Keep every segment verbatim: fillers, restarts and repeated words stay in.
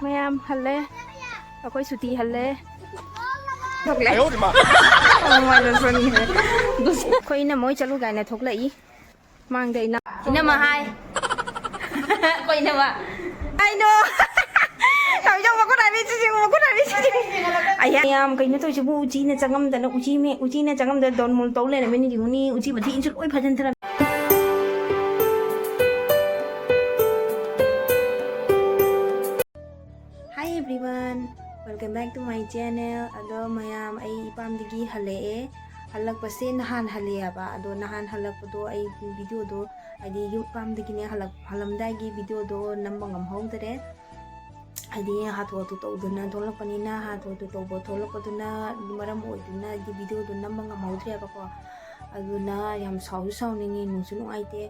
ꯃꯌꯥꯝ ꯍꯜꯂꯦ꯫ ꯑꯩꯈꯣꯏ ꯁꯨꯇꯤ ꯍꯜꯂꯦ꯫ ꯊꯣꯛꯂꯦ꯫ ꯑꯌꯣ, ꯏꯃꯥ꯫ ꯑꯣ, ꯃꯥꯏ ꯂꯣꯟꯁꯣꯟꯈ꯭ꯔꯦ꯫ ꯑꯩꯈꯣꯏ ꯏꯅꯝꯃ ꯍꯣꯏ ꯆꯠꯂꯨ ꯀꯥꯏꯅ ꯊꯣꯛꯂꯛꯏ꯫ ꯃꯥꯡꯗ ꯏꯅꯝ-, ꯏꯅꯝꯃ ꯍꯥꯏ꯫ ꯑꯩꯈꯣꯏ ꯏꯅꯝꯃ꯫ ꯀꯩꯅꯣ? ꯇꯧꯔꯤꯗꯣ ꯃꯈꯨꯠ ꯍꯥꯏꯕꯤ ꯁꯤꯁꯤꯡ, ꯃꯈꯨꯠ ꯍꯥꯏꯕꯤ ꯁꯤꯁꯤꯡ꯫ ꯑꯩꯍꯥ, ꯌꯥꯝ ꯀꯩꯅꯣ ꯇꯧꯔꯤꯁꯤꯕꯨ, ꯎꯆꯤꯅ ꯆꯪꯉꯝꯗꯅ, ꯎꯆꯤ ꯃꯤ, ꯎꯆꯤꯅ ꯆꯪꯉꯝꯗꯅ ꯗꯣꯟ ꯃꯣꯟ ꯇꯧ ꯂꯩꯔꯝꯃꯦ, ꯅꯤꯡꯁꯤꯡꯉꯨꯅꯤ, ꯎꯆꯤ ꯃꯊꯤꯁꯨ ꯂꯣꯏ ꯐꯥꯖꯤꯟꯊꯔꯝꯃꯦ꯫ Hi everyone, welcome back to my channel. ꯑꯗꯣ ꯃꯌꯥꯝ, ꯑꯩ ꯏꯄꯥꯝꯗꯒꯤ ꯍꯜꯂꯛꯑꯦ꯫ ꯍꯜꯂꯛꯄꯁꯦ ꯅꯍꯥꯟ ꯍꯜꯂꯛꯑꯦꯕ꯫ ꯑꯗꯣ ꯅꯍꯥꯟ ꯍꯜꯂꯛꯄꯗꯣ ꯑꯩ ꯚꯤꯗꯤꯑꯣꯗꯣ, ꯍꯥꯏꯗꯤ ꯌꯨꯝ ꯏꯄꯥꯝꯗꯒꯤꯅꯦ ꯍꯜꯂꯛ-, ꯍꯜꯂꯝꯗꯥꯏꯒꯤ ꯚꯤꯗꯤꯑꯣꯗꯣ ꯅꯝꯕ ꯉꯝꯍꯧꯗ꯭ꯔꯦ꯫ ꯍꯥꯏꯗꯤ ꯍꯥꯊꯨ ꯍꯥꯊꯨ ꯇꯧꯗꯨꯅ ꯊꯣꯛꯂꯛꯄꯅꯤꯅ, ꯍꯥꯊꯨ ꯍꯥꯊꯨ ꯇꯧꯕ ꯊꯣꯛꯂꯛꯄꯗꯨꯅ ꯃꯔꯝ ꯑꯣꯏꯗꯨꯅ ꯍꯥꯏꯗꯤ ꯚꯤꯗꯤꯑꯣꯗꯣ ꯅꯝꯕ ꯉꯝꯍꯧꯗ꯭ꯔꯦꯕꯀꯣ꯫ ꯑꯗꯨꯅ ꯌꯥꯝ ꯁꯥꯎꯁꯨ ꯁꯥꯎꯅꯤꯡꯉꯤ, ꯅꯨꯡꯁꯨ ꯅꯨꯡꯉꯥꯏꯇꯦ꯫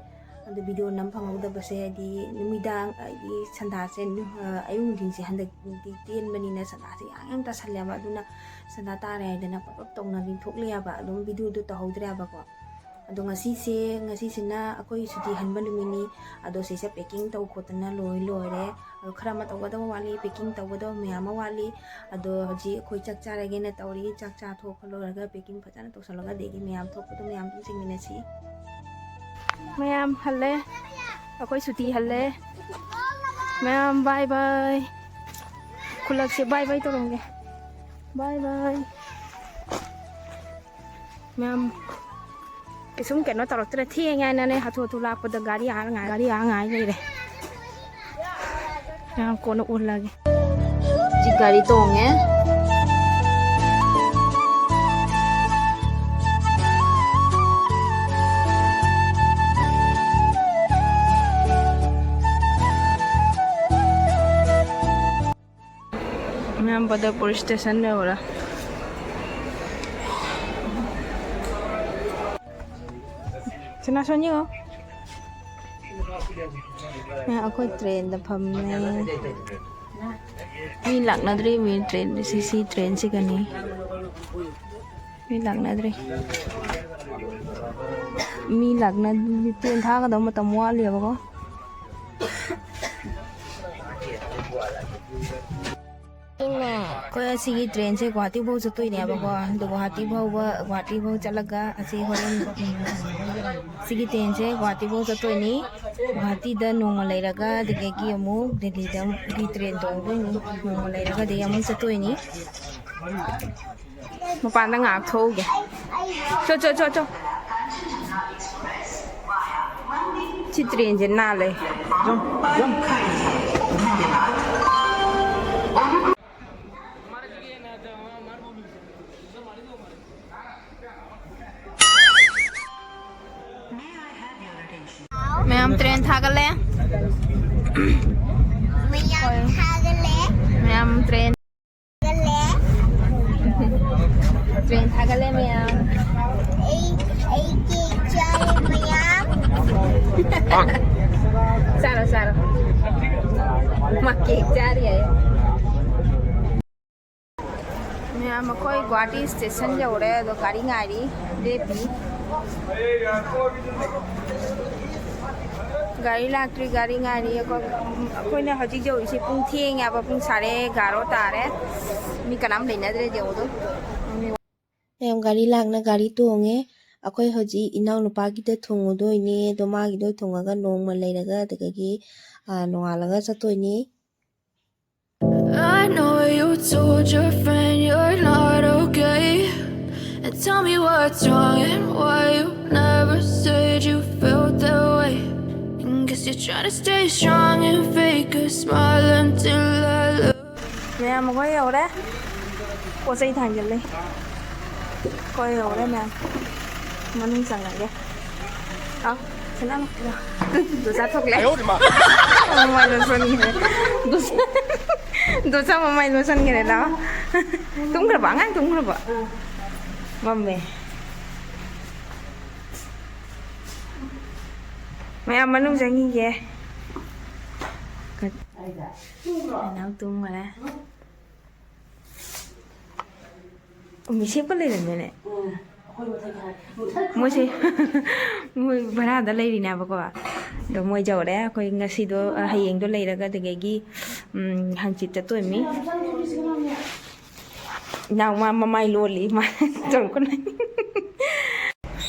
ꯑꯗꯨ ꯚꯤꯗꯤꯑꯣ ꯅꯝ ꯐꯪꯍꯧꯗꯕꯁꯦ ꯍꯥꯏꯗꯤ ꯅꯨꯃꯤꯗꯥꯡ, ꯍꯥꯏꯗꯤ ꯁꯟꯗꯥꯁꯦ, ꯑ, ꯑꯌꯨꯛ ꯅꯨꯡꯊꯤꯟꯁꯦ ꯍꯟꯗꯛꯇꯤ ꯇꯦꯟꯕꯅꯤꯅ ꯁꯟꯗꯥꯁꯦ ꯌꯥꯡ ꯌꯥꯡ ꯇꯥꯁꯜꯂꯦꯕ꯫ ꯑꯗꯨꯅ ꯁꯟꯗꯥ ꯇꯥꯔꯦ ꯍꯥꯏꯗꯅ ꯄꯞ ꯄꯞ ꯇꯧꯅ ꯊꯣꯛꯂꯛꯑꯦꯕ꯫ ꯑꯗꯨꯝ ꯚꯤꯗꯤꯑꯣꯗꯣ ꯇꯧꯍꯧꯗ꯭ꯔꯦꯕꯀꯣ꯫ ꯑꯗꯣ ꯉꯁꯤꯁꯦ, ꯉꯁꯤꯁꯤꯅ ꯑꯩꯈꯣꯏ ꯁꯨꯇꯤ ꯍꯟꯕ ꯅꯨꯃꯤꯠꯅꯤ꯫ ꯑꯗꯣ ꯁꯤꯁꯦ packing ꯇꯧ ꯈꯣꯠꯇꯅ ꯂꯣꯏ ꯂꯣꯏꯔꯦ꯫ ꯑꯗꯣ ꯈꯔ ꯑꯃ ꯇꯧꯒꯗꯕ ꯋꯥꯠꯂꯤ, packing ꯇꯧꯒꯗꯕ ꯃꯌꯥꯝ ꯑꯃ ꯋꯥꯠꯂꯤ꯫ ꯑꯗꯣ ꯍꯧꯖꯤꯛ ꯑꯩꯈꯣꯏ ꯆꯥꯛ ꯆꯥꯔꯒꯦꯅ ꯇꯧꯔꯤ꯫ ꯆꯥꯛ ꯆꯥꯊꯣꯛꯄ ꯂꯣꯏꯔꯒ packing ꯐꯖꯅ ꯇꯧꯁꯜꯂꯒ ꯑꯗꯒꯤ ꯃꯌꯥꯝ ꯊꯣꯛꯄꯗꯣ ꯃꯌꯥꯝ ꯑꯗꯨꯝ ꯆꯦꯟꯃꯤꯟꯅꯁꯤ꯫ ꯃꯌꯥꯝ ꯍꯜꯂꯦ, ꯑꯩꯈꯣꯏ ꯁꯨꯇꯤ ꯍꯜꯂꯦ꯫ ꯃꯌꯥꯝ bye bye꯫ ꯈꯨꯜꯂꯛꯁꯦ bye bye ꯇꯧꯔꯝꯒꯦ꯫ Bye bye꯫ ꯃꯌꯥꯝ ꯀꯩꯁꯨꯝ ꯀꯩꯅꯣ ꯇꯧꯔꯛꯇ꯭ꯔꯦ꯫ ꯊꯦꯡꯉꯦ ꯍꯥꯏꯅꯅꯦ ꯍꯥꯊꯨ ꯍꯥꯊꯨ ꯂꯥꯛꯄꯗ ꯒꯥꯔꯤ ꯑꯥ ꯉꯥꯏ, ꯒꯥꯔꯤ ꯑꯥ ꯉꯥꯏ ꯂꯩꯔꯦ꯫ ꯃꯌꯥꯝ ꯀꯣꯟꯅ ꯎꯍꯜꯂꯒꯦ꯫ ꯍꯧꯖꯤꯛ ꯒꯥꯔꯤ ꯇꯣꯡꯉꯦ꯫ ꯃꯌꯥꯝ ꯕꯗꯔꯄꯨꯔ station ꯌꯧꯔꯦ꯫ ꯁꯅꯥꯁꯣꯅꯤꯌꯣ꯫ ꯑꯩꯈꯣꯏ train ꯗ ꯐꯝꯃꯦ꯫ ꯃꯤ ꯂꯥꯛꯅꯗ꯭ꯔꯤ, ꯃꯤ train, ꯁꯤ, ꯁꯤ train ꯁꯤꯒꯅꯤ꯫ ꯃꯤ ꯂꯥꯛꯅꯗ꯭ꯔꯤ꯫ ꯃꯤ ꯂꯥꯛꯅ-, train ꯊꯥꯒꯗꯕ ꯃꯇꯝ ꯋꯥꯠꯂꯤꯕꯀꯣ꯫ ꯑꯩꯈꯣꯏ ꯑꯁꯤꯒꯤ ꯇ꯭ꯔꯦꯟꯁꯦ ꯒꯨꯍꯥꯇꯤ ꯐꯥꯎ ꯆꯠꯇꯣꯏꯅꯦꯕꯀꯣ꯫ ꯑꯗꯣ ꯒꯨꯍꯥꯇꯤ ꯐꯥꯎꯕ, ꯒꯨꯍꯥꯇꯤ ꯐꯥꯎ ꯆꯠꯂꯒ ꯑꯁꯤ ꯍꯣꯔꯦꯟ, ꯁꯤꯒꯤ ꯇ꯭ꯔꯦꯟꯁꯦ ꯒꯨꯍꯥꯇꯤ ꯐꯥꯎ ꯆꯠꯇꯣꯏꯅꯤ꯫ ꯒꯨꯍꯥꯇꯤꯗ ꯅꯣꯡꯃ ꯂꯩꯔꯒ ꯑꯗꯨꯗꯒꯤ ꯑꯃꯨꯛ ꯗꯦꯜꯂꯤꯗ ꯑꯃꯨꯛ ꯇ꯭ꯔꯦꯟ ꯇꯣꯡꯗꯣꯏꯅꯤ꯫ ꯅꯣꯡꯃ ꯂꯩꯔꯒ ꯑꯗꯩ ꯑꯃꯨꯛ ꯆꯠꯇꯣꯏꯅꯤ꯫ ꯃꯄꯥꯟꯗ ꯉꯥꯏꯍꯥꯛ ꯊꯣꯛꯎꯒꯦ꯫ ꯆꯣ, ꯆꯣ, ꯆꯣ, ꯆꯣ꯫ ꯁꯤ ꯇ꯭ꯔꯦꯟꯁꯦ ꯅꯥꯜꯂꯦ꯫ ꯃꯌꯥꯝ ꯇ꯭ꯔꯦꯟ ꯊꯥꯒꯠꯂꯦ꯫ ꯃꯌꯥꯝ ꯊꯥꯒꯠꯂꯦ꯫ ꯃꯌꯥꯝ ꯇ꯭ꯔꯦꯟ ꯊꯥꯒꯠꯂꯦ꯫ ꯇ꯭ꯔꯦꯟ ꯊꯥꯒꯠꯂꯦ ꯃꯌꯥꯝ꯫ ꯑꯩ, ꯑꯩ ꯀꯦꯛ ꯆꯥꯔꯦ ꯃꯌꯥꯝ꯫ ꯆꯥꯔꯣ, ꯆꯥꯔꯣ꯫ ꯃꯥ ꯀꯦꯛ ꯆꯥꯔꯤ ꯍꯥꯏꯌꯦ꯫ ꯃꯌꯥꯝ, ꯑꯩꯈꯣꯏ ꯒꯨꯍꯥꯇꯤ ꯁ꯭ꯇꯦꯁꯟ ꯌꯧꯔꯦ, ꯑꯗꯣ ꯒꯥꯔꯤ ꯉꯥꯏꯔꯤ, ꯂꯦꯞꯄꯤ꯫ ꯒꯥꯔꯤ ꯂꯥꯛꯇ꯭ꯔꯤ, ꯒꯥꯔꯤ ꯉꯥꯏꯔꯤ꯫ ꯑꯩꯈꯣꯏ, ꯑꯩꯈꯣꯏꯅ ꯍꯧꯖꯤꯛ ꯌꯧꯔꯤꯁꯦ ꯄꯨꯡ ꯊꯦꯡꯉꯦꯕ, ꯄꯨꯡ ꯁꯥꯔꯦ ꯑꯦꯒꯥꯔꯣ ꯇꯥꯔꯦ꯫ ꯃꯤ ꯀꯅꯥꯝ ꯂꯩꯅꯗ꯭ꯔꯦ, ꯌꯦꯡꯉꯨꯗꯣ꯫ ꯃꯌꯥꯝ, ꯒꯥꯔꯤ ꯂꯥꯛꯅ ꯒꯥꯔꯤ ꯇꯣꯡꯉꯦ꯫ ꯑꯩꯈꯣꯏ ꯍꯧꯖꯤꯛ ꯏꯅꯥꯎꯅꯨꯄꯥꯒꯤꯗ ꯊꯨꯡꯉꯨꯗꯣꯏꯅꯦ꯫ ꯑꯗꯣ ꯃꯥꯒꯤꯗꯣ ꯊꯨꯡꯉꯒ ꯅꯣꯡꯃ ꯂꯩꯔꯒ ꯑꯗꯨꯗꯒꯤ, ꯑꯥ, ꯅꯣꯡꯉꯥꯜꯂꯒ ꯆꯠꯇꯣꯏꯅꯦ꯫ I know you told your friend you're not okay. And tell me what's wrong and why you never said you felt that way. And guess you're trying to stay strong and fake a smile until I love. ꯃꯌꯥꯝ, ꯑꯩꯈꯣꯏ ꯌꯧꯔꯦ꯫ ꯄꯣꯠ ꯆꯩ ꯊꯥꯡꯖꯜꯂꯦ꯫ ꯑꯩꯈꯣꯏ ꯌꯧꯔꯦ ꯃꯌꯥꯝ꯫ ꯃꯅꯨꯡ ꯆꯪꯉꯒꯦ꯫ ꯑꯥ, ꯁꯅꯥ ꯂꯥꯛꯄꯤꯔꯣ꯫ ꯗꯨꯁꯥ ꯊꯣꯛꯂꯦ꯫ ꯃꯃꯥꯏ ꯂꯣꯁꯟꯈ꯭ꯔꯦ꯫ ꯗꯨꯁꯥ, ꯗꯨꯁꯥ ꯃꯃꯥꯏ ꯂꯣꯁꯟꯈ꯭ꯔꯦ, ꯂꯥꯛꯑꯣ꯫ ꯇꯨꯝꯈ꯭ꯔꯕ? ꯑꯉꯥꯡ ꯇꯨꯝꯈ꯭ꯔꯕ? ꯃꯝꯃꯦ꯫ ꯃꯌꯥꯝ ꯃꯅꯨꯡ ꯆꯪꯉꯤꯒꯦ꯫ ꯅꯅꯥꯎ ꯇꯨꯝꯈ꯭ꯔꯦ꯫ ꯃꯤꯁꯦꯞꯀ ꯂꯩꯔꯝꯃꯦꯅꯦ꯫ ꯃꯣꯏꯁꯦ, ꯃꯣꯏ ꯚꯔꯥꯗ ꯂꯩꯔꯤꯅꯦꯕꯀꯣ꯫ ꯑꯗꯣ ꯃꯣꯏ ꯌꯧꯔꯦ꯫ ꯑꯩꯈꯣꯏ ꯉꯁꯤꯗꯣ, ꯍꯌꯦꯡꯗꯣ ꯂꯩꯔꯒ ꯑꯗꯨꯗꯒꯤ ꯎꯝ, ꯍꯪꯆꯤꯠ ꯆꯠꯇꯣꯏꯃꯤ꯫ ꯏꯅꯥꯎꯃ ꯃꯃꯥꯏ ꯂꯣꯜꯂꯤ ꯃꯥ꯫ ꯇꯧꯔꯛꯀꯅꯨ꯫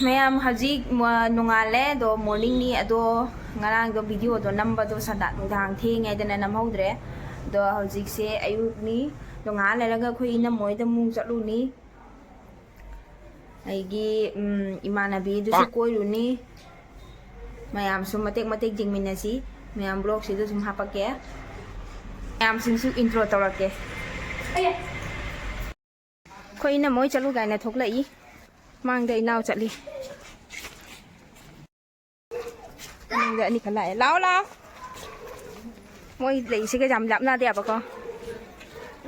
ꯃꯌꯥꯝ ꯍꯧꯖꯤꯛ ꯃ-, ꯅꯣꯡꯉꯥꯜꯂꯦ꯫ ꯑꯗꯣ morningꯅꯤ꯫ ꯑꯗꯣ ꯉꯔꯥꯡꯗꯣ videoꯗꯣ ꯅꯝꯕꯗꯣ ꯁꯟꯗꯥ ꯅꯨꯡꯗꯥꯡ ꯊꯦꯡꯉꯦ ꯍꯥꯏꯗꯅ ꯅꯝꯍꯧꯗ꯭ꯔꯦ꯫ ꯑꯗꯣ ꯍꯧꯖꯤꯛꯁꯦ ꯑꯌꯨꯛꯅꯤ꯫ ꯑꯗꯣ ꯉꯥꯏꯍꯥꯛ ꯂꯩꯔꯒ ꯑꯩꯈꯣꯏ ꯏꯅꯝꯃ ꯍꯣꯏꯗ ꯑꯃꯨꯛ ꯆꯠꯂꯨꯅꯤ꯫ ꯑꯩꯒꯤ, ꯎꯝ, ꯏꯃꯥꯟꯅꯕꯤꯗꯨꯁꯨ ꯀꯣꯏꯔꯨꯅꯤ꯫ ꯃꯌꯥꯝꯁꯨ ꯃꯇꯦꯛ ꯃꯇꯦꯛ ꯌꯦꯡꯃꯤꯟꯅꯁꯤ꯫ ꯃꯌꯥꯝ vlogꯁꯤꯗ ꯁꯨꯝ ꯍꯥꯄꯛꯀꯦ꯫ ꯃꯌꯥꯝꯁꯤꯡꯁꯨ intro ꯇꯧꯔꯛꯀꯦ꯫ ꯑꯩꯈꯣꯏ ꯏꯅꯝꯃ ꯍꯣꯏ ꯆꯠꯂꯨ ꯀꯥꯏꯅ ꯊꯣꯛꯂꯛꯏ꯫ ꯃꯥꯡꯗ ꯏꯅꯥꯎ ꯆꯠꯂꯤ꯫ ꯃꯅꯤꯡꯗ ꯑꯅꯤꯈꯛ ꯂꯥꯛꯑꯦ꯫ ꯂꯥꯛꯑꯣ, ꯂꯥꯛꯑꯣ꯫ ꯃꯣꯏ ꯂꯩꯁꯤꯒ ꯌꯥꯝ ꯂꯥꯞꯅꯗꯦꯕꯀꯣ꯫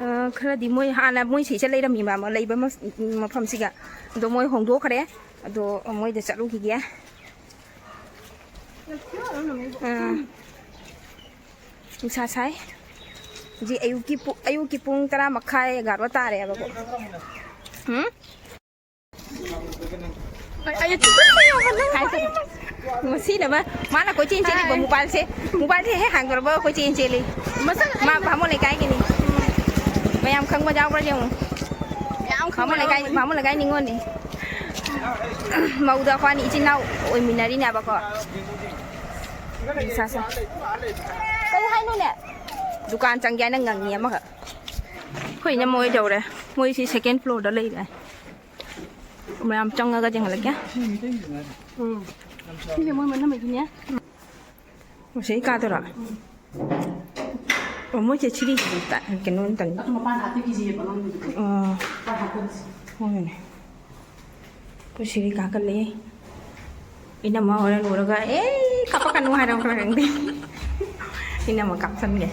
ꯑ, ꯈꯔꯗꯤ ꯃꯣꯏ ꯍꯥꯟꯅ ꯃꯣꯏ ꯁꯤꯁꯦ ꯂꯩꯔꯝꯃꯤꯕ ꯑꯃ ꯂꯩꯕ ꯃ-, ꯃꯐꯝꯁꯤꯒ꯫ ꯑꯗꯣ ꯃꯣꯏ ꯍꯣꯡꯗꯣꯛꯈ꯭ꯔꯦ꯫ ꯑꯗꯣ ꯃꯣꯏꯗ ꯆꯠꯂꯨꯈꯤꯒꯦ꯫ ꯑ, ꯅꯨꯡꯁꯥ ꯁꯥꯏ꯫ ꯍꯧꯖꯤꯛ ꯑꯌꯨꯛꯀꯤ ꯄꯨ-, ꯑꯌꯨꯛꯀꯤ ꯄꯨꯡ ꯇꯔꯥ ꯃꯈꯥꯏ ꯑꯦꯒꯥꯔꯣ ꯇꯥꯔꯦꯕꯀꯣ꯫ ꯎꯝ? ꯑꯩ ꯆꯤꯛꯄ ꯌꯥꯕ ꯅꯪ ꯍꯥꯏꯁꯦ꯫ ꯉꯁꯤꯅ ꯃꯥ-, ꯃꯥꯅ ꯀꯣꯏꯆꯦꯟ ꯆꯦꯜꯂꯤꯕ ꯍꯥꯏ꯫ Mobileꯁꯦ, mobileꯁꯦ ꯍꯦꯛ ꯍꯥꯡꯗꯣꯔꯛꯄ ꯀꯣꯏꯆꯦꯟ ꯆꯦꯜꯂꯤ꯫ ꯃꯁꯛ ꯃꯥ ꯚꯥꯃꯣꯟ ꯂꯩꯀꯥꯏꯒꯤꯅꯤ꯫ ꯃꯌꯥꯝ ꯈꯪꯕ ꯌꯥꯎꯕ꯭ꯔꯥ ꯌꯦꯡꯉꯨ꯫ ꯌꯥꯝ ꯈꯪꯕ ꯚꯥꯃꯣꯟ ꯂꯩꯀꯥꯏ, ꯌꯥꯎꯕꯅꯤ꯫ ꯚꯥꯃꯣꯟ ꯂꯩꯀꯥꯏ ꯅꯤꯉꯣꯜꯅꯤ꯫ ꯃꯧꯗ ꯑꯩꯈꯣꯏꯅꯤ ꯏꯆꯤꯟ ꯏꯅꯥꯎ ꯑꯣꯏꯃꯤꯟꯅꯔꯤꯅꯦꯕꯀꯣ꯫ ꯁꯥ, ꯁꯥ꯫ ꯀꯩ ꯍꯥꯏꯅꯣꯅꯦ? ꯗꯨꯀꯥꯟ ꯆꯪꯒꯦ ꯍꯥꯏꯅ ꯉꯪꯉꯤ ꯑꯃꯈꯛ꯫ ꯑꯩꯈꯣꯏ ꯏꯅꯝꯃ ꯍꯣꯏ ꯌꯧꯔꯦ꯫ ꯃꯣꯏꯁꯤ second floorꯗ ꯂꯩꯔꯦ꯫ ꯃꯌꯥꯝ ꯆꯪꯉꯒ ꯌꯦꯡꯍꯜꯂꯛꯀꯦ꯫ ꯎꯝ꯫ ꯁꯤꯁꯦ ꯃꯣꯏ ꯃꯅꯝ ꯑꯣꯏꯗꯣꯏꯅꯦ꯫ ꯃꯁꯤ ꯀꯥꯗꯣꯏꯔꯣ? ꯑꯣ, ꯃꯣꯏꯁꯦ ꯁꯤꯔꯤꯁꯤꯗꯤ ꯇ-, ꯀꯩꯅꯣ ꯇꯧꯅꯤ꯫ ꯑꯗꯨ ꯃꯄꯥꯟ ꯍꯥꯞꯄ ꯀꯦꯖꯤ ꯍꯦꯟꯕ ꯉꯝꯗꯦꯕ꯫ ꯑꯣ꯫ ꯃꯄꯥꯟ ꯍꯥꯞꯄ ꯀꯦꯖꯤ꯫ ꯍꯣꯏꯅꯦ꯫ ꯑꯩꯈꯣꯏ ꯁꯤꯔꯤ ꯀꯥꯈꯠꯂꯛꯑꯦ꯫ ꯏꯅꯝꯃ ꯍꯣꯔꯦꯟ ꯎꯔꯒ, "ꯑꯦ, ꯀꯥꯞꯄꯛꯀꯅꯨ" ꯍꯥꯏꯔꯛꯄ꯭ꯔꯥ ꯈꯪꯗꯦ꯫ ꯏꯅꯝꯃ ꯀꯥꯞꯁꯟꯒꯦ꯫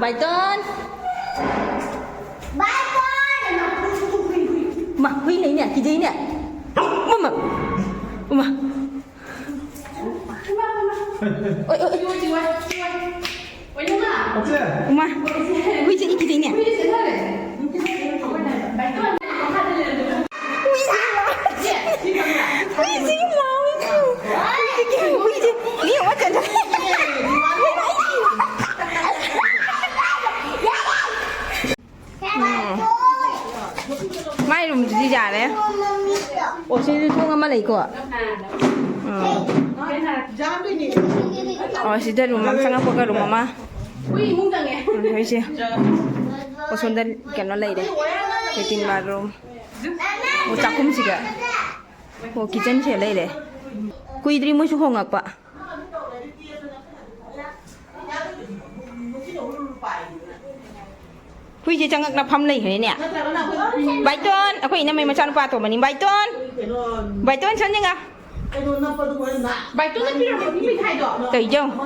ꯕꯥꯏꯇꯣꯟ꯫ ꯃꯥ, ꯍꯨꯏ ꯂꯩꯅꯦ, ꯀꯤꯖꯩꯅꯦ꯫ ꯃꯃꯥ꯫ ꯃꯃꯥ꯫ ꯑꯣꯏ, ꯑꯣꯏ, ꯑꯣꯏ꯫ ꯎꯃꯥ꯫ ꯍꯨꯏꯁꯦ ꯑꯩ ꯀꯤꯖꯩꯅꯦ꯫ ꯍꯨꯏꯁꯦ ꯂꯥꯎ-, ꯍꯨꯏꯁꯦ ꯂꯥꯎꯏ꯫ ꯍꯨꯏꯁꯦ, ꯍꯨꯏꯁꯦ꯫ ꯃꯤ ꯑꯃ ꯆꯠꯂꯦ꯫ ꯑꯣ, ꯁꯤꯗꯤ ꯊꯣꯡ ꯑꯃ ꯂꯩꯀꯣ꯫ ꯑꯥ꯫ ꯑꯣ, ꯁꯤꯗ ꯔꯨꯝ ꯑꯃ ꯆꯪꯉꯛꯄꯒ ꯔꯨꯝ ꯑꯃ꯫ ꯍꯣꯏꯁꯦ꯫ ꯑꯣ, ꯁꯣꯝꯗ ꯀꯩꯅꯣ ꯂꯩꯔꯦ꯫ ꯂꯦꯇꯤꯟ ꯕꯥꯠꯔꯨꯝ꯫ ꯑꯣ, ꯆꯥꯛꯈꯨꯝꯁꯤꯒ꯫ ꯑꯣ, ꯀꯤꯠꯆꯟꯁꯦ ꯂꯩꯔꯦ꯫ ꯀꯨꯏꯗ꯭ꯔꯤ ꯃꯣꯏꯁꯨ ꯍꯣꯡꯉꯛꯄ꯫ ꯍꯨꯏꯁꯦ ꯆꯪꯉꯛꯅ ꯐꯝ ꯂꯩꯈ꯭ꯔꯦꯅꯦ꯫ ꯕꯥꯏꯇꯣꯟ, ꯑꯩꯈꯣꯏ ꯏꯅꯝꯃꯩ ꯃꯆꯥꯅꯨꯄꯥ ꯑꯇꯣꯝꯕꯅꯤ꯫ ꯕꯥꯏꯇꯣꯟ, ꯕꯥꯏꯇꯣꯟ, ꯁꯣꯝꯗ ꯌꯦꯡꯉꯣ꯫ ꯕꯥꯏꯇꯣꯟꯅ ꯄꯤꯔꯝꯕ ꯄꯤꯕꯩ ꯍꯥꯏꯗꯣ꯫ ꯀꯩ ꯌꯦꯡꯉꯨ?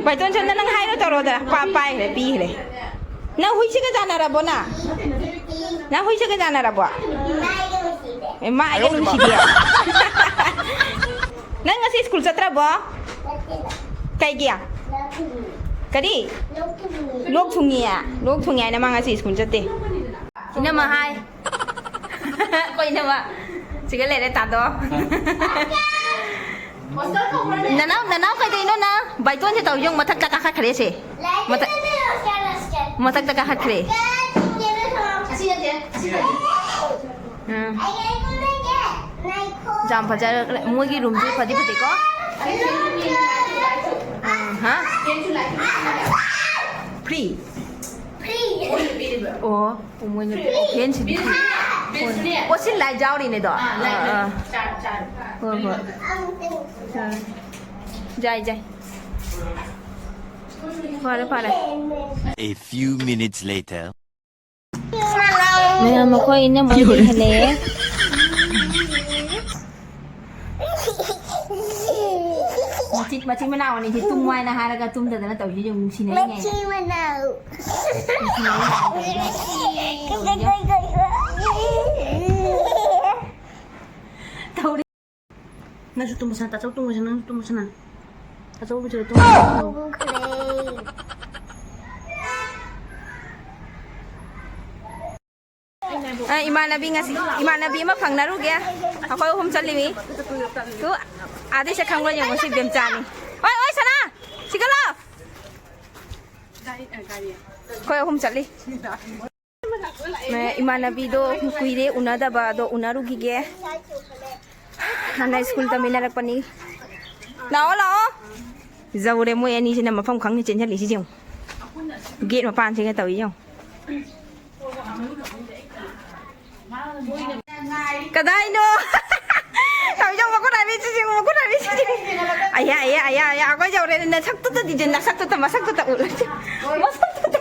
ꯕꯥꯏꯇꯣꯟ, ꯁꯣꯝꯗ ꯅꯪ ꯍꯥꯏꯔꯣ ꯇꯧꯔꯣꯗ꯫ ꯄꯥ-, ꯄꯥꯏꯈ꯭ꯔꯦ, ꯄꯤꯈ꯭ꯔꯦ꯫ ꯅꯪ ꯍꯨꯏꯁꯤꯒ ꯆꯥꯟꯅꯔꯕꯣ ꯅꯪ? ꯅꯪ ꯍꯨꯏꯁꯤꯒ ꯆꯥꯟꯅꯔꯕꯣ? ꯑꯦ, ꯃꯥ ꯑꯩꯒ ꯅꯨꯡꯁꯤꯗꯦ꯫ ꯅꯪ ꯉꯁꯤ ꯁ꯭ꯀꯨꯜ ꯆꯠꯇ꯭ꯔꯕꯣ? ꯀꯩꯒꯤ? ꯀꯔꯤ? ꯂꯣꯛ ꯊꯨꯡꯉꯤꯌꯦ? ꯂꯣꯛ ꯊꯨꯡꯉꯤ ꯍꯥꯏꯅ ꯃꯥ ꯉꯁꯤ ꯁ꯭ꯀꯨꯜ ꯆꯠꯇꯦ꯫ ꯏꯅꯝꯃ ꯍꯥꯏ꯫ ꯑꯩꯈꯣꯏ ꯏꯅꯝꯃ꯫ ꯁꯤꯒ ꯂꯩꯔꯦ ꯇꯥꯗꯣ꯫ ꯅꯅꯥꯎ, ꯅꯅꯥꯎ ꯀꯩꯗꯧꯅꯣ ꯅꯪ? ꯕꯥꯏꯇꯣꯟꯁꯦ ꯇꯧ ꯌꯦꯡꯉꯨ, ꯃꯊꯛꯇ ꯀꯥꯈꯠꯈ꯭ꯔꯦ ꯁꯦ꯫ ꯃꯊꯛ-, ꯃꯊꯛꯇ ꯀꯥꯈꯠꯈ꯭ꯔꯦ꯫ ꯑꯁꯤ ꯅꯠꯇꯦ, ꯑꯁꯤ ꯅꯠꯇꯦ꯫ ꯎꯝ꯫ ꯌꯥꯝ ꯐꯖꯔꯦ꯫ ꯃꯣꯏꯒꯤ ꯔꯨꯝꯁꯨ ꯐꯗꯤ ꯐꯖꯩꯀꯣ꯫ ꯎꯝ, ꯍꯥ? Free? ꯑꯣ, ꯃꯣꯏꯅ ꯐꯦꯟꯁꯤꯗꯤ free꯫ ꯑꯣ, ꯁꯤ light ꯌꯥꯎꯔꯤꯅꯦꯗꯣ꯫ ꯑꯥ, ꯑꯥ꯫ ꯍꯣꯏ, ꯍꯣꯏ꯫ ꯑꯥ꯫ ꯌꯥꯏ, ꯌꯥꯏ꯫ ꯐꯔꯦ, ꯐꯔꯦ꯫ A few minutes later. ꯃꯌꯥꯝ, ꯃꯈꯣꯏ ꯏꯅꯝꯃ ꯍꯣꯏ ꯍꯜꯂꯛꯑꯦ꯫ ꯃꯆꯤꯟ, ꯃꯆꯤꯟ ꯃꯅꯥꯎ ꯑꯅꯤꯁꯤ ꯇꯨꯝꯃꯣ ꯍꯥꯏꯅ ꯍꯥꯏꯔꯒ ꯇꯨꯝꯗꯗꯅ ꯇꯧꯔꯤꯁꯤ ꯌꯦꯡꯉꯨ, ꯅꯨꯡꯁꯤꯅꯩꯅꯦ꯫ ꯃꯆꯤꯟ ꯃꯅꯥꯎ꯫ ꯅꯨꯡꯁꯤꯅꯩꯅꯦ꯫ ꯇꯧꯔꯤ꯫ ꯅꯪꯁꯨ ꯇꯨꯝꯃꯣ ꯁꯅꯥ, ꯇꯥꯆꯧ ꯇꯨꯝꯃꯣ ꯁꯅꯥ, ꯅꯪꯁꯨ ꯇꯨꯝꯃꯣ ꯁꯅꯥ꯫ ꯇꯥꯆꯧ ꯇꯨꯝꯃꯣ ꯁꯅꯥ꯫ ꯇꯨꯝꯈ꯭ꯔꯦ꯫ ꯑ, ꯏꯃꯥꯟꯅꯕꯤ ꯉꯁꯤ, ꯏꯃꯥꯟꯅꯕꯤ ꯑꯃ ꯐꯪꯅꯔꯨꯒꯦ꯫ ꯑꯩꯈꯣꯏ ꯑꯍꯨꯝ ꯆꯠꯂꯤꯃꯤ꯫ ꯇꯨ, ꯑꯥꯗꯩ ꯁꯛ ꯈꯪꯕ꯭ꯔꯥ ꯌꯦꯡꯉꯣ, ꯁꯤ ꯕꯦꯝꯆꯥꯅꯤ꯫ ꯑꯣꯏ, ꯑꯣꯏ, ꯁꯅꯥ! ꯁꯤꯒ ꯂꯥꯎ! ꯑꯩꯈꯣꯏ ꯑꯍꯨꯝ ꯆꯠꯂꯤ꯫ ꯏꯃꯥꯟꯅꯕꯤꯗꯣ ꯀꯨꯏꯔꯦ ꯎꯅꯗꯕ, ꯑꯗꯣ ꯎꯅꯔꯨꯈꯤꯒꯦ꯫ ꯍꯥꯟꯅ ꯁ꯭ꯀꯨꯜ ꯇꯝꯃꯤꯟꯅꯔꯛꯄꯅꯤ꯫ ꯂꯥꯛꯑꯣ, ꯂꯥꯛꯑꯣ꯫ ꯌꯧꯔꯦ, ꯃꯣꯏ ꯑꯅꯤꯁꯤꯅ ꯃꯐꯝ ꯈꯪꯅ ꯆꯦꯟꯁꯤꯜꯂꯤꯁꯤ ꯌꯦꯡꯉꯨ꯫ ꯒꯦꯠ ꯃꯄꯥꯟꯁꯤꯒ ꯇꯧꯏ ꯌꯦꯡꯉꯨ꯫ ꯀꯗꯥꯏꯅꯣ? ꯇꯧꯏ ꯌꯦꯡꯉꯨ, ꯃꯈꯨꯠ ꯍꯥꯏꯕꯤ ꯁꯤ ꯌꯦꯡꯉꯨ, ꯃꯈꯨꯠ ꯍꯥꯏꯕꯤ ꯁꯤ ꯌꯦꯡꯉꯨ꯫ ꯑꯌꯥ, ꯑꯌꯥ, ꯑꯌꯥ, ꯑꯌꯥ, ꯑꯩꯈꯣꯏ ꯌꯧꯔꯦ꯫ ꯅꯁꯛꯇꯨꯗꯗꯤ, ꯅꯁꯛꯇꯨꯗ, ꯃꯁꯛꯇꯨꯗ ꯎꯠꯂꯁꯤ꯫ ꯃꯁꯛꯇꯨꯗ꯫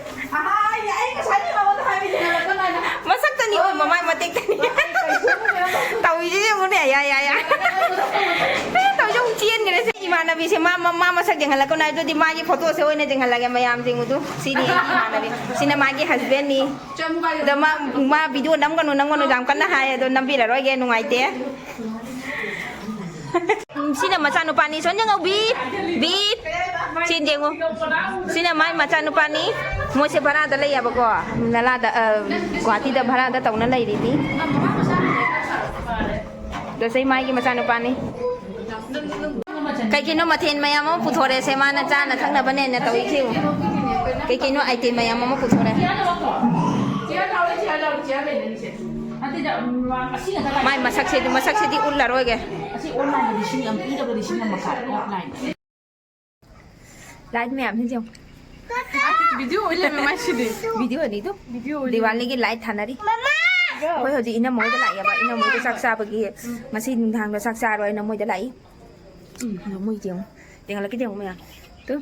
ꯃꯁꯛꯇꯅꯤ, ꯑꯣ, ꯃꯃꯥꯏ ꯃꯇꯦꯛꯇꯅꯤ꯫ ꯇꯧꯏꯁꯤ ꯌꯦꯡꯉꯨꯅꯦ, ꯌꯥ, ꯌꯥ, ꯌꯥ꯫ ꯇꯧꯏꯁꯤ ꯑꯃꯨꯛ ꯆꯦꯟꯈ꯭ꯔꯦ ꯁꯤ ꯏꯃꯥꯟꯅꯕꯤꯁꯦ꯫ ꯃꯥ, ꯃꯥ, ꯃꯥ ꯃꯁꯛ ꯌꯦꯡꯍꯜꯂꯛꯀꯅꯨ ꯍꯥꯏꯕꯗꯨꯗꯤ ꯃꯥꯒꯤ ꯐꯣꯇꯣꯁꯦ ꯑꯣꯏꯅ ꯌꯦꯡꯍꯜꯂꯒꯦ ꯃꯌꯥꯝꯁꯤꯡ ꯑꯗꯨ꯫ ꯁꯤꯅꯤ ꯑꯩꯒꯤ ꯏꯃꯥꯟꯅꯕꯤ꯫ ꯁꯤꯅ ꯃꯥꯒꯤ ꯍꯁꯕꯦꯟꯅꯤ꯫ ꯑꯗ ꯃꯥ, ꯃꯥ ꯚꯤꯗꯤꯑꯣ ꯅꯝꯒꯅꯨ, ꯅꯝꯒꯅꯨ ꯌꯥꯝ ꯀꯟꯅ ꯍꯥꯏ, ꯑꯗꯣ ꯅꯝꯕꯤꯔꯔꯣꯏꯒꯦ, ꯅꯨꯡꯉꯥꯏꯇꯦ꯫ ꯎꯝ, ꯁꯤꯅ ꯃꯆꯥꯅꯨꯄꯥꯅꯤ, ꯁꯣꯟꯖꯉꯧꯕꯤ, ꯕꯤ꯫ ꯁꯤ ꯌꯦꯡꯉꯨ꯫ ꯁꯤꯅ ꯃꯥꯏ ꯃꯆꯥꯅꯨꯄꯥꯅꯤ꯫ ꯃꯣꯏꯁꯦ ꯚꯔꯥꯗ ꯂꯩꯌꯦꯕꯀꯣ꯫ ꯅꯂꯥꯗ, ꯑ, ꯒꯨꯍꯥꯇꯤꯗ ꯚꯔꯥꯗ ꯇꯧꯅ ꯂꯩꯔꯤꯅꯤ꯫ ꯑꯗꯣ ꯁꯤ ꯃꯥꯒꯤ ꯃꯆꯥꯅꯨꯄꯥꯅꯤ꯫ ꯀꯩꯒꯤꯅꯣ ꯃꯊꯦꯜ ꯃꯌꯥꯝ ꯑꯃ ꯄꯨꯊꯣꯔꯛꯑꯦꯁꯦ? ꯃꯥꯅ ꯆꯥꯅ ꯊꯛꯅꯕꯅꯦꯅ ꯇꯧꯔꯤꯁꯦ ꯌꯦꯡꯉꯨ꯫ ꯀꯩꯒꯤꯅꯣ item ꯃꯌꯥꯝ ꯑꯃ ꯄꯨꯊꯣꯔꯛꯑꯦ꯫ ꯃꯥꯏ ꯃꯁꯛꯁꯤꯗꯤ, ꯃꯁꯛꯁꯤꯗꯤ ꯎꯠꯂꯔꯣꯏꯒꯦ꯫ ꯑꯁꯤ online ꯗ ꯂꯤꯁꯤꯡ ꯑꯃ ꯄꯤꯔꯕ, ꯂꯤꯁꯤꯡ ꯑꯃ ꯃꯈꯥꯏ online꯫ Light ꯃꯌꯥꯝꯁꯤ ꯌꯦꯡꯉꯨ꯫ ꯚꯤꯗꯤꯑꯣ ꯑꯣꯏ ꯂꯩꯔꯝꯃꯦ ꯃꯥꯏꯁꯤꯗꯤ꯫ ꯚꯤꯗꯤꯑꯣꯅꯤ ꯑꯗꯨ꯫ ꯚꯤꯗꯤꯑꯣ ꯑꯣꯏ ꯂꯩꯔꯝꯃꯦ꯫ ꯗꯤꯋꯥꯂꯤꯒꯤ light ꯊꯥꯅꯔꯤ꯫ ꯑꯩꯈꯣꯏ ꯍꯧꯖꯤꯛ ꯏꯅꯝꯃ ꯍꯣꯏꯗ ꯂꯥꯛꯑꯦꯕ꯫ ꯏꯅꯝꯃ ꯍꯣꯏꯗ ꯆꯥꯛ ꯆꯥꯕꯒꯤ, ꯉꯁꯤ ꯅꯨꯡꯗꯥꯡꯗ ꯆꯥꯛ ꯆꯥꯔꯣꯏꯅ ꯃꯣꯏꯗ ꯂꯥꯛꯏ꯫ ꯎꯝ, ꯑꯗꯣ ꯃꯣꯏ ꯌꯦꯡꯉꯨ꯫ ꯌꯦꯡꯍꯜꯂꯛꯀꯦ ꯌꯦꯡꯉꯨ ꯃꯌꯥꯝ꯫ ꯇꯨ꯫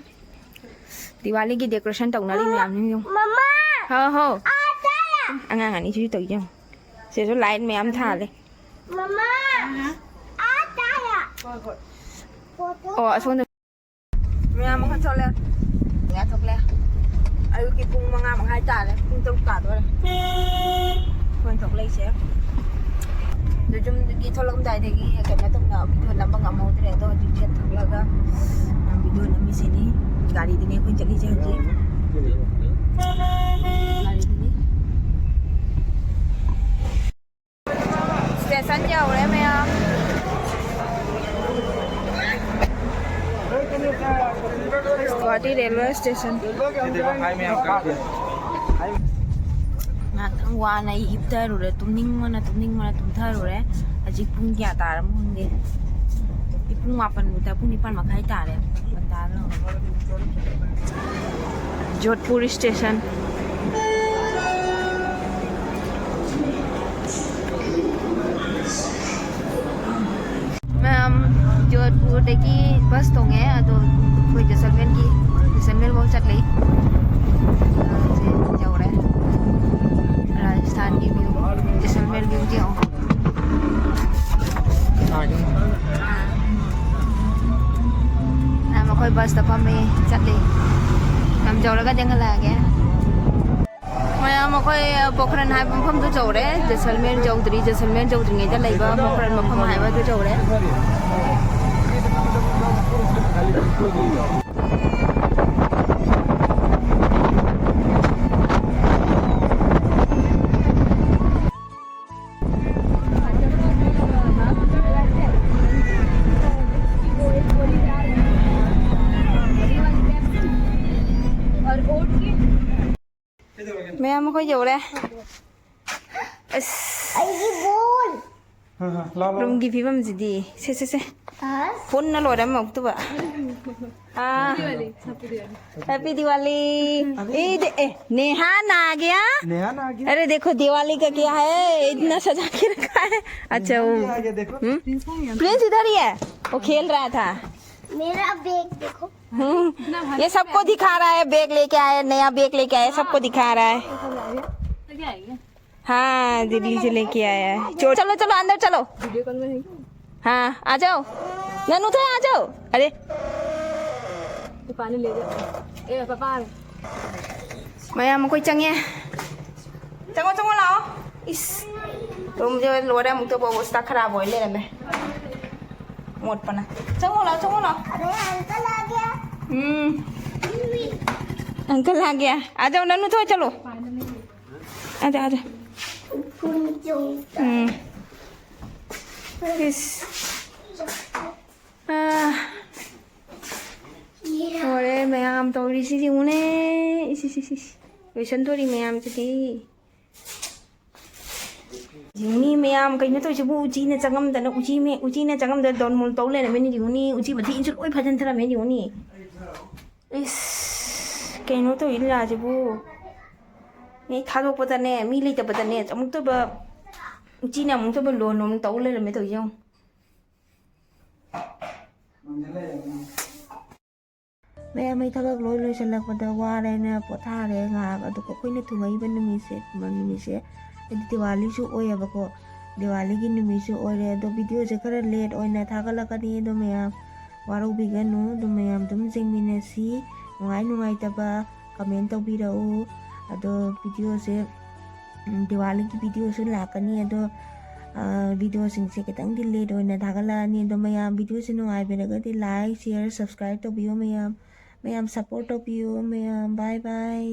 ꯗꯤꯋꯥꯂꯤꯒꯤ decoration ꯇꯧꯅꯔꯤ ꯃꯌꯥꯝꯁꯤ ꯌꯦꯡꯉꯨ꯫ ꯃꯃꯥ! ꯍꯥꯎ, ꯍꯥꯎ꯫ ꯑꯥ, ꯇꯥꯔꯦ꯫ ꯑꯉꯥꯡ ꯑꯅꯤꯁꯤꯁꯨ ꯇꯧꯔꯤ ꯌꯦꯡꯉꯨ꯫ ꯁꯤꯗꯁꯨ light ꯃꯌꯥꯝ ꯊꯥꯜꯂꯦ꯫ ꯃꯃꯥ! ꯑꯥ, ꯇꯥꯔꯦ꯫ ꯍꯣꯏ, ꯍꯣꯏ꯫ ꯑꯣ, ꯑꯁꯣꯝꯗ꯫ ꯃꯌꯥꯝ ꯋꯥꯈꯜ ꯊꯣꯛꯂꯦ꯫ ꯀꯌꯥ ꯊꯣꯛꯂꯦ? ꯑꯌꯨꯛꯀꯤ ꯄꯨꯡ ꯃꯉꯥ ꯃꯈꯥꯏ ꯇꯥꯔꯦ꯫ ꯄꯨꯡ ꯇꯔꯨꯛ ꯇꯥꯗꯣꯔꯦ꯫ ꯑꯩꯈꯣꯏꯅ ꯊꯣꯛꯂꯛꯏꯁꯦ꯫ ꯑꯗꯨ ꯌꯨꯝꯗꯒꯤ ꯊꯣꯛꯂꯛꯑꯝꯗꯥꯏꯗꯒꯤ ꯀꯩꯅꯣ ꯇꯧꯅ ꯚꯤꯗꯤꯑꯣ ꯅꯝꯕ ꯉꯝꯍꯧꯗ꯭ꯔꯦ꯫ ꯑꯗꯣ ꯍꯧꯖꯤꯛꯁꯦ ꯊꯣꯛꯂꯛꯑꯒ ꯚꯤꯗꯤꯑꯣ ꯅꯝꯃꯤꯁꯤꯅꯤ꯫ ꯒꯥꯔꯤꯗꯨꯅꯤ ꯑꯩꯈꯣꯏ ꯆꯠꯂꯤꯁꯦ ꯍꯧꯖꯤꯛ꯫ ꯒꯥꯔꯤꯗꯨꯅꯤ꯫ Station ꯌꯧꯔꯦ ꯃꯌꯥꯝ꯫ Guwahati railway station. ꯁꯤꯗꯤ ꯚꯥꯏ ꯃꯌꯥꯝ ꯀꯥꯞꯄꯤ꯫ ꯉꯥꯛꯇꯪ ꯋꯥꯅ ꯑꯩ ꯍꯤꯞꯊꯔꯨꯔꯦ, ꯇꯨꯝꯅꯤꯡꯕꯅ, ꯇꯨꯝꯅꯤꯡꯕꯅ ꯇꯨꯝꯊꯔꯨꯔꯦ꯫ ꯍꯧꯖꯤꯛ ꯄꯨꯡ ꯀꯌꯥ ꯇꯥꯔꯃꯣ ꯈꯪꯗꯦ꯫ ꯄꯨꯡ ꯃꯥꯄꯟꯕꯨ ꯇꯥ-, ꯄꯨꯡ ꯅꯤꯄꯥꯟ ꯃꯈꯥꯏ ꯇꯥꯔꯦ꯫ ꯉꯟꯇꯥꯅ꯫ ꯖꯣꯙꯄꯨꯔ ꯁ꯭ꯇꯦꯁꯟ꯫ ꯃꯌꯥꯝ, ꯖꯣꯙꯄꯨꯔꯗꯒꯤ ꯕꯁ ꯇꯣꯡꯉꯦ, ꯑꯗꯣ ꯑꯩꯈꯣꯏ ꯖꯦꯁꯜꯃꯦꯔꯒꯤ, ꯖꯦꯁꯜꯃꯦꯔ ꯐꯥꯎ ꯆꯠꯂꯤ꯫ ꯁꯦ ꯌꯧꯔꯦ꯫ ꯔꯥꯖꯁꯊꯥꯟꯒꯤ ꯚ꯭ꯌꯨ, ꯖꯦꯁꯜꯃꯦꯔ ꯚ꯭ꯌꯨꯁꯦ ꯌꯦꯡꯉꯣ꯫ ꯑꯥ꯫ ꯃꯌꯥꯝ ꯑꯩꯈꯣꯏ ꯕꯁꯇ ꯐꯝꯃꯤ, ꯆꯠꯂꯤ꯫ ꯌꯥꯝ ꯌꯧꯔꯒ ꯊꯦꯡꯍꯜꯂꯛꯑꯒꯦ꯫ ꯃꯌꯥꯝ ꯑꯩꯈꯣꯏ ꯄꯣꯈ꯭ꯔꯟ ꯍꯥꯏꯕ ꯃꯐꯝꯗꯨ ꯌꯧꯔꯦ꯫ ꯖꯦꯁꯜꯃꯦꯔ ꯌꯧꯗ꯭ꯔꯤ, ꯖꯦꯁꯜꯃꯦꯔ ꯌꯧꯗ꯭ꯔꯤꯉꯩꯗ ꯂꯩꯕ ꯄꯣꯈ꯭ꯔꯟ ꯃꯐꯝ ꯍꯥꯏꯕꯗꯨ ꯌꯧꯔꯦ꯫ ꯃꯌꯥꯝ ꯑꯩꯈꯣꯏ ꯌꯧꯔꯦ꯫ ꯑꯁ꯫ ꯑꯩꯒꯤ ꯕꯣꯜ꯫ ꯔꯨꯝꯒꯤ ꯐꯤꯕꯝꯁꯤꯗꯤ꯫ ꯁꯦ, ꯁꯦ, ꯁꯦ꯫ ꯍꯥ? ꯄꯨꯟꯅ ꯂꯣꯏꯔꯝꯃꯛꯇꯨꯕ꯫ हाँ। हैप्पी दिवाली। ईद, ए, नेहा ना आ गया? नेहा ना आ गया? अरे देखो, दिवाली का क्या है, इतना सजा के रखा है। अच्छा, नेहा वो, भी आ गया, देखो। हम्म? प्रिंस इधर ही है, वो खेल रहा था। मेरा बैग देखो। हम्म, ये सबको दिखा रहा है, बैग लेके आया, नया बैग लेके आया, सबको दिखा रहा है। हाँ, दिल्ली से लेके आया है। चो-, चलो, चलो, अंदर चलो। हाँ, आ जाओ। ननू थे, आ जाओ। अरे। पानी ले जाओ। ए, पापा। ꯃꯌꯥꯝ ꯑꯩꯈꯣꯏ ꯆꯪꯉꯦ꯫ ꯆꯪꯉꯣ, ꯆꯪꯉꯣ, ꯂꯥꯛꯑꯣ꯫ ꯏꯁ, ꯔꯨꯝꯁꯦ ꯂꯣꯏꯔꯦ, ꯑꯃꯨꯛꯇꯕꯨ ꯑꯕꯣꯁꯇꯥ ꯈꯔꯥꯕ ꯑꯣꯏ ꯂꯩꯔꯝꯃꯦ꯫ ꯃꯣꯠꯄꯅ꯫ ꯆꯪꯉꯣ, ꯂꯥꯛꯑꯣ, ꯆꯪꯉꯣ, ꯂꯥꯛꯑꯣ꯫ अरे, अंकल आ गया। हम्म। अंकल आ गया। आ जाओ, नन्नू, तो चलो। आ जाओ, आ जाओ। हम्म। इस, आ, ꯂꯣꯏꯔꯦ ꯃꯌꯥꯝ ꯇꯧꯔꯤꯁꯤꯗꯤ ꯌꯦꯡꯉꯨꯅꯦ꯫ ꯏꯁ, ꯏꯁ, ꯏꯁ, ꯏꯁ꯫ ꯂꯣꯏꯁꯟꯗꯣꯔꯤ ꯃꯌꯥꯝꯁꯤꯗꯤ꯫ ꯌꯦꯡꯉꯨꯅꯤ ꯃꯌꯥꯝ, ꯀꯩꯅꯣ ꯇꯧꯔꯤꯁꯤꯕꯨ? ꯎꯆꯤꯅ ꯆꯪꯉꯝꯗꯅ, ꯎꯆꯤ ꯃꯤ-, ꯎꯆꯤꯅ ꯆꯪꯉꯝꯗꯅ ꯗꯣꯟ ꯃꯣꯟ ꯇꯧ ꯂꯩꯔꯝꯃꯦꯅꯦ꯫ ꯌꯦꯡꯉꯨꯅꯤ, ꯎꯆꯤ ꯃꯊꯤꯁꯨ ꯂꯣꯏ ꯐꯥꯖꯤꯟꯊꯔꯝꯃꯦꯅꯦ꯫ ꯌꯦꯡꯉꯨꯅꯤ, ꯏꯁ, ꯀꯩꯅꯣ ꯇꯧꯔꯤ ꯂꯤꯂꯥꯁꯤꯕꯨ? ꯃꯤ ꯊꯥꯗꯣꯛꯄꯗꯅꯦ, ꯃꯤ ꯂꯩꯇꯕꯗꯅꯦ, ꯑꯃꯨꯛꯇꯕ ꯎꯆꯤꯅ ꯑꯃꯨꯛꯇꯕ ꯂꯣꯟ ꯑꯃꯨꯛ ꯇꯧ ꯂꯩꯔꯝꯃꯦ ꯇꯧꯔꯤꯁꯦ ꯌꯦꯡꯉꯨ꯫ ꯃꯌꯥꯝ ꯑꯩ ꯊꯕꯛ ꯂꯣꯏ ꯂꯣꯏꯁꯤꯜꯂꯛꯄꯗ ꯋꯥꯔꯦꯅ ꯄꯣꯊꯥꯔꯦ ꯉꯥꯏꯍꯥꯛ꯫ ꯑꯗꯨꯒ ꯑꯩꯈꯣꯏꯅ ꯊꯨꯡꯉꯛꯏꯕ ꯅꯨꯃꯤꯠꯁꯦ, ꯅꯨꯃꯤꯠꯁꯦ ꯍꯥꯏꯗꯤ ꯗꯤꯋꯥꯂꯤꯁꯨ ꯑꯣꯏꯌꯦꯕꯀꯣ, ꯗꯤꯋꯥꯂꯤꯒꯤ ꯅꯨꯃꯤꯠꯁꯨ ꯑꯣꯏꯔꯦ꯫ ꯑꯗꯣ ꯚꯤꯗꯤꯑꯣꯁꯦ ꯈꯔ ꯂꯦꯠ ꯑꯣꯏꯅ ꯊꯥꯒꯠꯂꯛꯀꯅꯤ꯫ ꯑꯗꯣ ꯃꯌꯥꯝ ꯋꯥꯔꯧꯕꯤꯒꯅꯨ꯫ ꯑꯗꯣ ꯃꯌꯥꯝ ꯑꯗꯨꯝ ꯌꯦꯡꯃꯤꯟꯅꯁꯤ꯫ ꯅꯨꯡꯉꯥꯏ ꯅꯨꯡꯉꯥꯏꯇꯕ ꯀꯃꯦꯟ ꯇꯧꯕꯤꯔꯛꯎ꯫ ꯑꯗꯣ ꯚꯤꯗꯤꯑꯣꯁꯦ, ꯎꯝ, ꯗꯤꯋꯥꯂꯤꯒꯤ ꯚꯤꯗꯤꯑꯣꯁꯨ ꯂꯥꯛꯀꯅꯤ꯫ ꯑꯗꯣ, ꯑ, ꯚꯤꯗꯤꯑꯣꯁꯤꯡꯁꯦ ꯈꯤꯇꯪꯗꯤ ꯂꯦꯠ ꯑꯣꯏꯅ ꯊꯥꯒꯠꯂꯛꯑꯅꯤ꯫ ꯑꯗꯣ ꯃꯌꯥꯝ ꯚꯤꯗꯤꯑꯣꯁꯦ ꯅꯨꯡꯉꯥꯏꯕꯤꯔꯒꯗꯤ ꯂꯥꯏꯛ, ꯁꯤꯌꯔ, ꯁꯕꯁꯀ꯭ꯔꯥꯏꯕ ꯇꯧꯕꯤꯌꯨ ꯃꯌꯥꯝ꯫ ꯃꯌꯥꯝ ꯁꯞꯄꯣꯔꯠ ꯇꯧꯕꯤꯌꯨ ꯃꯌꯥꯝ꯫ ꯕꯥꯏ ꯕꯥꯏ꯫